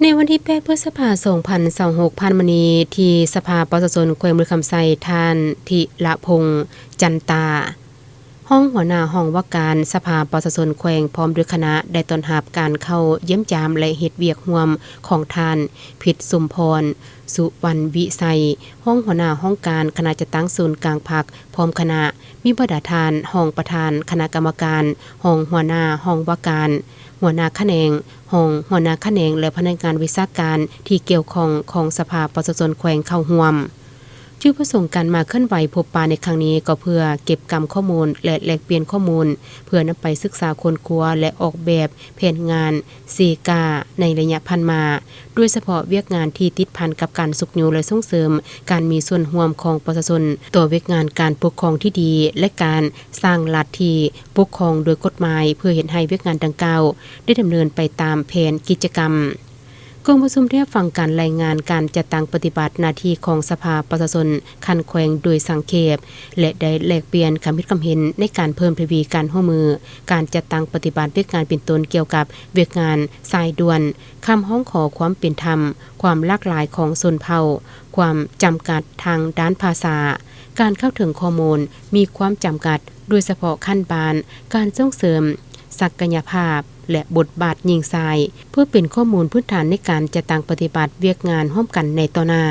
ໃນວັນທີແປດ ພຶດສະພາ ສອງພັນຊາວຫົກ ຜ່ານມານີ້ ທີ່ສະພາປະຊາຊົນແຂວງບໍລິຄຳໄຊ ທ່ານ ທິລະພົງ ຈັນຕາ ຮອງຫົວໜ້າຫ້ອງວ່າການສະພາປະຊາຊົນແຂວງ ພ້ອມດ້ວຍຄະນະ ໄດ້ຕ້ອນຮັບການເຂົ້າຢ້ຽມຢາມ ແລະ ເຮັດວຽກຮ່ວມຂອງທ່ານ ພິດສົມພອນ ສຸວັນວິໄຊ ຮອງຫົວໜ້າຫ້ອງການຄະນະຈັດຕັ້ງສູນກາງພັກ ພ້ອມຄະນະ, ມີບັນດາທ່ານຮອງປະທານຄະນະກຳມະການ, ຮອງຫົວໜ້າຫ້ອງວ່າການ, ຫົວໜ້າຂະແໜງ, ຮອງຫົວໜ້າຂະແໜງ ແລະ ພະນັກງານວິຊາການທີ່ກ່ຽວຂ້ອງຂອງສະພາປະຊາຊົນແຂວງເຂົ້າຮ່ວມ. ຈຸດປະສົງການມາເຄື່ອນໄຫວພົບປະໃນຄັ້ງນີ້ ກໍເພື່ອເກັບກຳຂໍ້ມູນ ແລະ ແລກປ່ຽນຂໍ້ມູນ ເພື່ອນຳໄປສຶກສາຄົ້ນຄວ້າ ແລະ ອອກແບບແຜນງານເຊກາໃນໄລຍະຜ່ານມາ, ໂດຍສະເພາະວຽກງານທີ່ຕິດພັນກັບການຊຸກຍູ້ ແລະ ສົ່ງເສີມການມີສ່ວນຮ່ວມຂອງປະຊາຊົນຕໍ່ວຽກງານການປົກຄອງທີ່ດີ ແລະ ການສ້າງລັດທີ່ປົກຄອງໂດຍກົດໝາຍ ເພື່ອເຮັດໃຫ້ວຽກງານດັ່ງກ່າວໄດ້ດຳເນີນໄປຕາມແຜນກິດຈະກຳ. ກອງປະຊຸມໄດ້ຮັບຟັງການລາຍງານການຈັດຕັ້ງປະຕິບັດໜ້າທີ່ຂອງສະພາປະຊາຊົນຂັ້ນແຂວງໂດຍສັງເຂບ ແລະ ໄດ້ແລກປ່ຽນຄຳຄິດຄຳເຫັນໃນການເພີ່ມທະວີການຮ່ວມມືການຈັດຕັ້ງປະຕິບັດວຽກງານເປັນຕົ້ນກ່ຽວກັບວຽກງານສາຍດ່ວນ, ຄຳຮ້ອງຂໍຄວາມເປັນທຳ, ຄວາມຫຼາກຫຼາຍຂອງຊົນເຜົ່າ, ຄວາມຈຳກັດທາງດ້ານພາສາ, ການເຂົ້າເຖິງຂໍ້ມູນມີຄວາມຈຳກັດ, ໂດຍສະເພາະຂັ້ນບ້ານ, ການສົ່ງເສີມສັກກະຍະພາບ ແລະ ບົດບາດຍິງຊາຍ ເພື່ອເປັນຂໍ້ມູນພື້ນຖານໃນການຈັດຕັ້ງປະຕິບັດວຽກງານຮ່ວມກັນໃນຕໍ່ໜ້າ.